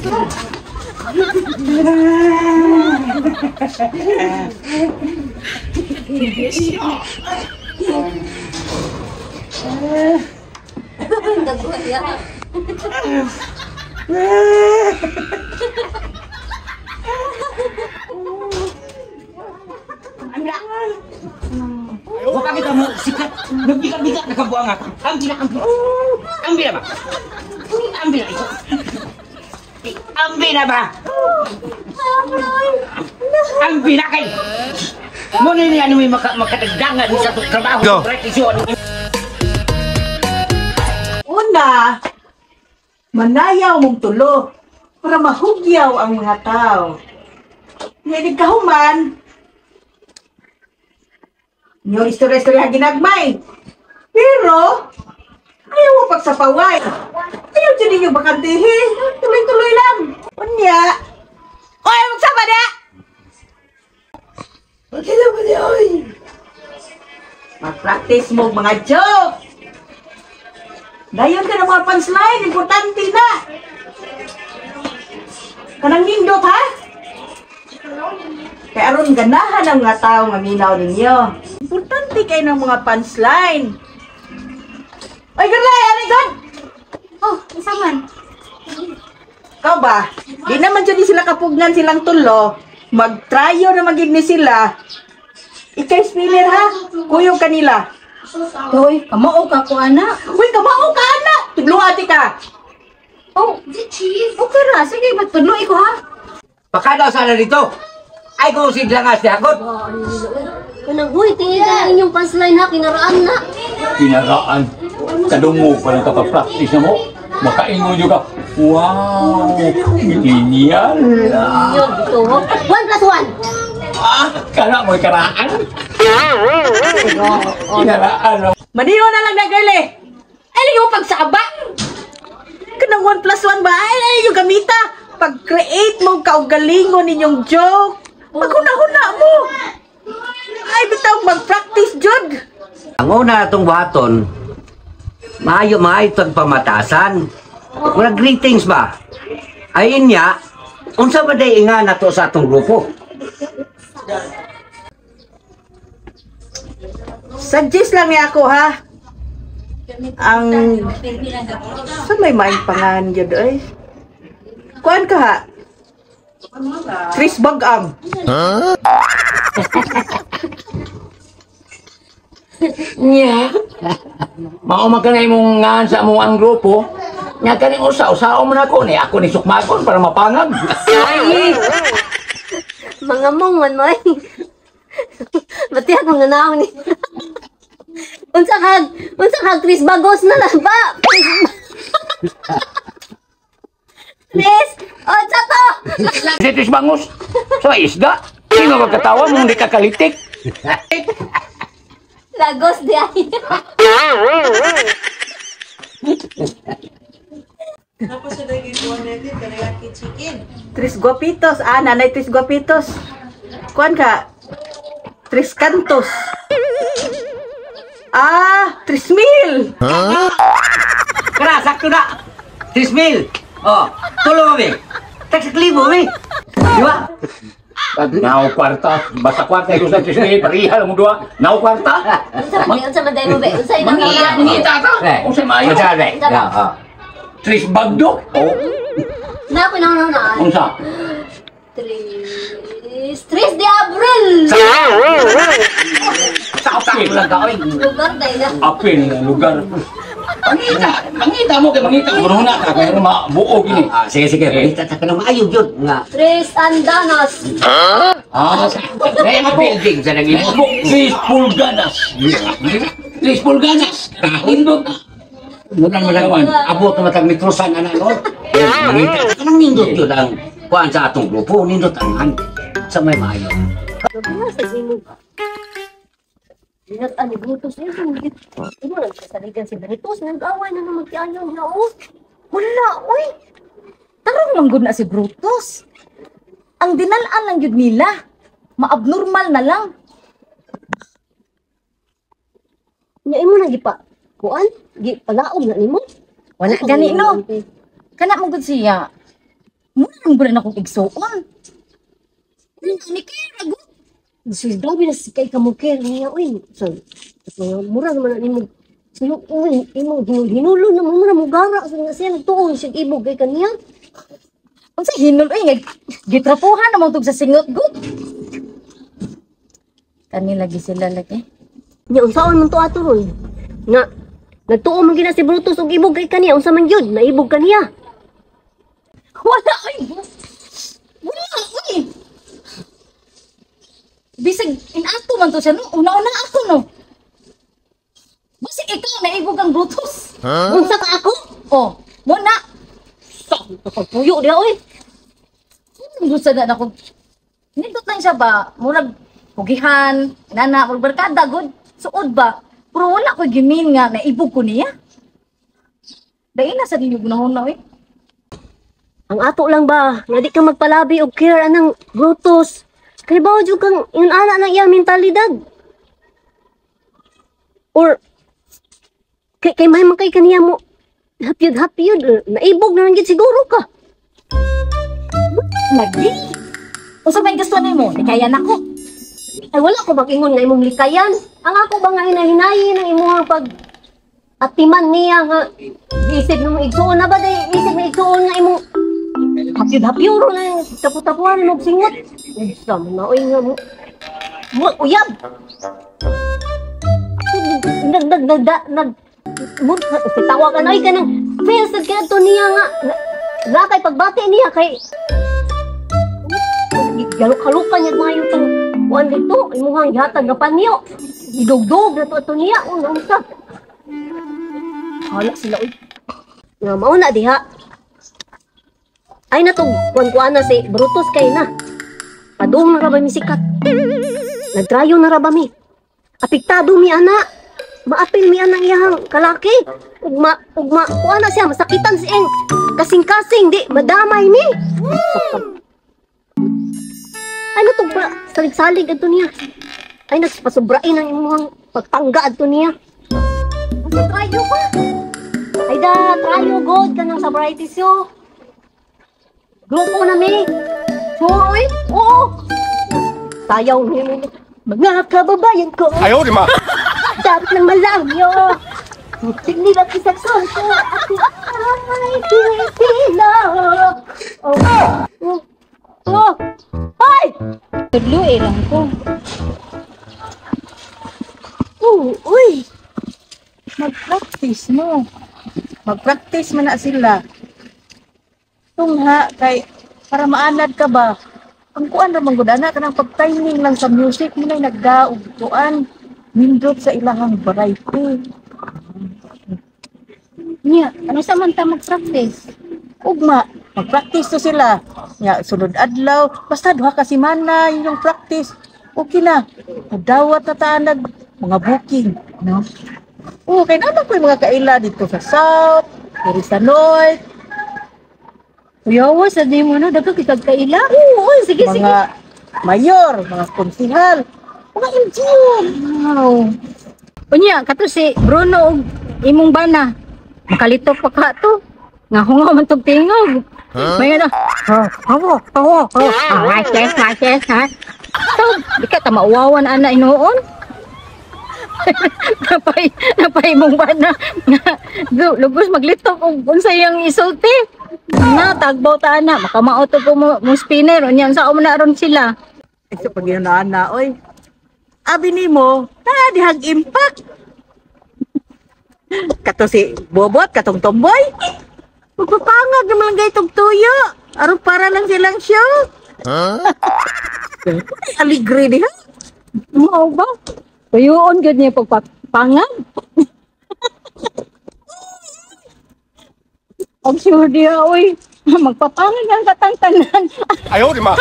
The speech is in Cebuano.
Nagwaya. Wa kita mo sikat. Nagbigat-bigat na kabuang ako. Ambi na, ambi. Ambi na ba? Ambi na ito. Ambi na ba? Ambi na kay. Mo ni ano may makatagdangan sa trabaho. Go. Una, manayaw mong tulo para mahugyaw ang mga tao. Ngayon kahuman, inyong istorya-istorya ginagmay. Pero, ayaw mo pagsapaway. Ayaw dyan ninyo bakantihi. Tuloy-tuloy lang. Unya, oy, magsama na! Mag-practice mo mga joke. Dayon ka ng mga punchline, importante na. Kanang nindot, ha? Kaya aron ganahan ang mga tao nga minaw ninyo. Importante kay ng mga punchline. Oy, girlay, ano God? Oh, isa man. Ikaw ba? Di naman dyan sila kapugnan silang tulo. Magtrayo na magig ni sila. Ikay spinner, ha? Kuyog kanila. Toy, kamao ka ko, ana. Uy, kamao ka, ana! Tudlo ati ka. Oh, okay ra. Sige, matudlo ko ha. Baka daw sana dito. Ay kung sidlangas di akot. Kanang, uy, tingin ka inyong punchline ha, kinaraan na. Kinaraan. Kadungo pa lang kapag-practice na mo. Makaingon nyo ka. Wow! Genial! Yun, ito ho. 1 + 1. Ah, kana mo'y karaan. Kinaraan. Maniho na lang na, girl eh. Ay, lagi mo pagsaba. Kanang 1 + 1 ba? Ay, ay, yung gamita. Pag-create mo kaugalingon ninyong joke. Paghuna-huna mo. Ay, bitaw mag-practice, jud. Ang una atong buhaton, maayo maayo itong pamatasan. Mura greetings ba? Ayin niya, unsa ba day inga na to sa atong grupo? Suggest lang niya ako, ha? Ang... Saan may maing pangan yun, ay? Kuan ka, ha? Chris Bagang. Huh? Nya. Mao man kanay mong ngan sa among ang grupo. Nya kaning usa-usaon man ako ni ako ni sukmagon para mapangag. Ay. Mga mong man mo. Bati ako nga naong ni. Unsa kag Chris Bagos na lang ba? Chris, unsa to? Si Chris Bangos sa isda. Sino ba katawa mong di ka kalitik? Lagos di ay. Tapos sa dagig natin teriyaki chicken. Tres Guapitos, ah, nanay Tres Guapitos. Kuan ka? Tres Cantos. Ah, 3,000. Huh? Kara, sakto na. 3,000. Oh, tulo mi. Tagsak libo mi. Di ba? Now kwarta, basta kwarta ito sa 3,000, pariha lang mo duha. Now kwarta. Unsa man day mo be? Unsa imong mangita ta? Unsa maayo? Unsa be? Tres Bagdo. Oh. Na ko na. Unsa? Tres de Abril. Sa April lang ka oy. Lugar day na. April na lugar. Mangita mo kay mangita ko na ka kay mabuo gini. Sige sige, mangita ta kanang maayo gyud nga. Tres Andanas. Ah, sa building sa nang imo. Tres Pulganas. Tres Pulganas. Nindot. Muna mo lang abot na matag mitrosan ana no. Mangita kanang nindot gyud ang kuan sa atong grupo, nindot ang sa may maayo. Ani Brutus eh, imo lang siya saligan si Brutus, nag-away na naman kaayo niya oh. Wala oy. Tarong man gud na si Brutus. Ang dinal-an lang gyud nila. Maabnormal na lang. Nya imo na gipa kuan, gipalaom na nimo. Wala gani no. Kana man gud siya. Wala man na akong igsuon. Ano ni kay rago? So, grabe na si kay kamukir niya, uy. So, mga mura naman na nimo. So, yung, uy, imo, hinulo na mo, mura mo gara. So, nga siya, nagtuon siya ibog kay kaniya. Unsa hinul oy nga gitrapuhan naman tug sa singot gud. Kani lagi sila lagi. Nya, unsaon man to ato ron? Nga, nagtuo man gina si Brutus og ibog kay kaniya, unsa man yun, naibog kaniya. Wala ay. Wala oy. Bisag inato man to siya no, una-una ako no. Bisag ikaw naibog ang Brutus. Unsa ka ako? Oh, mo na. Sa, pagpuyo diha, oy. Gusto na ako. Nindot lang siya ba? Murag pugihan, nana, murag barkada gud. Suod ba? Pero wala ko gimin nga naibog ko niya. Dahil na sa ninyo gunahon na eh. Ang ato lang ba, nga di ka magpalabi og care anang Brutus. Kay bawo jud kang yun ana ng iyang mentalidad. Or kay kay may man kay kaniya mo hapyod hapyod naibog na lang gid siguro ka. Lagi. Unsa may gusto nimo? Likayan ako. Ay wala ko mag-ingon nga imong likayan. Ang ako ba nga hinahinayin ang imong pag atiman niya nga isip nung igsuon na ba day isip nga igsuon nga imong hapyod hapyuro na tapu-tapuan mo og singot. Unsa man na oy nga mo mo uyab. Nag nag nag nag nag mo si tawagan ay kanang feel sad kay adto niya nga na kay pagbati niya kay galok-halokan niya maayo tang kuan dito imuhang gihatag nga panyo idugdog na to ato niya una unsa. Hala sila oy. Nga mao na diha ay na to kuan kuan na si Brutus kay na padung na ra ba mi sikat, nagtrayo na ra ba mi, apektado mi ana, maapil mi ana iyang kalaki ugma ugma kuan na siya, masakitan si eng kasing-kasing di madamay mi. Ay na to ba salig-salig adto niya, ay nagpasubrain ang imuhang pagtangga adto niya. Unsa trayo ba? Ay da trayo god kanang sa variety show grupo na mi. Sure oy. Oo. Sayaw ni mo. Mga kababayan ko. 哎呦我的妈！ Dapat lang malamyo. Nila kisakson ko. Ako ay Pilipino. Oh. Oh. Oh. Ay! Tudlo eh lang ko. Oh, uy. Mag-practice mo. Mag-practice man na sila. Tungha kay para maanad ka ba? Ang kuan ra man gud ana kanang pag-timing lang sa music mo nay nagdaog kuan nindot sa ilahang variety. Nya, ano sa man ta mag-practice? Ugma, mag-practice to sila. Nya sunod adlaw, basta duha ka semana inyong practice. Okay na. Dawat na ta nag mga booking, no? Oo, kay naman ko yung mga kaila dito sa south, diri sa north. Kuyawa sa di mo no, daghang kitag kaila. Oo, oy, Sige, mga sige. Mayor, mga konsihal, mga LGU. Wow. Unya, kato si Bruno og imong bana. Makalitok pa ka to. Nga hungaw man tog tingog. May ano. Ha, hawo, hawo, hawo. Ah, yes, yes, ha. To, di ka ta mauwawan ana hinuon. Napay, napay imong bana. Nga, lubos maglitok og unsa iyang isulti. Na tagbaw ta ana, makamao to po mo, mo spinner unya unsa mo na ron sila. Ay, sa pag na, oy. Abi nimo, na dihag impact. Kato si Bobot, katong tomboy. Magpapangag naman lang gaytong tuyo. Aron para lang silang show. Ay, aligre diha. Mao ba? Tuyuon gyud niya pagpapangag. Og sure diha oy, magpapangag ang katang tanan. 哎呦我的妈！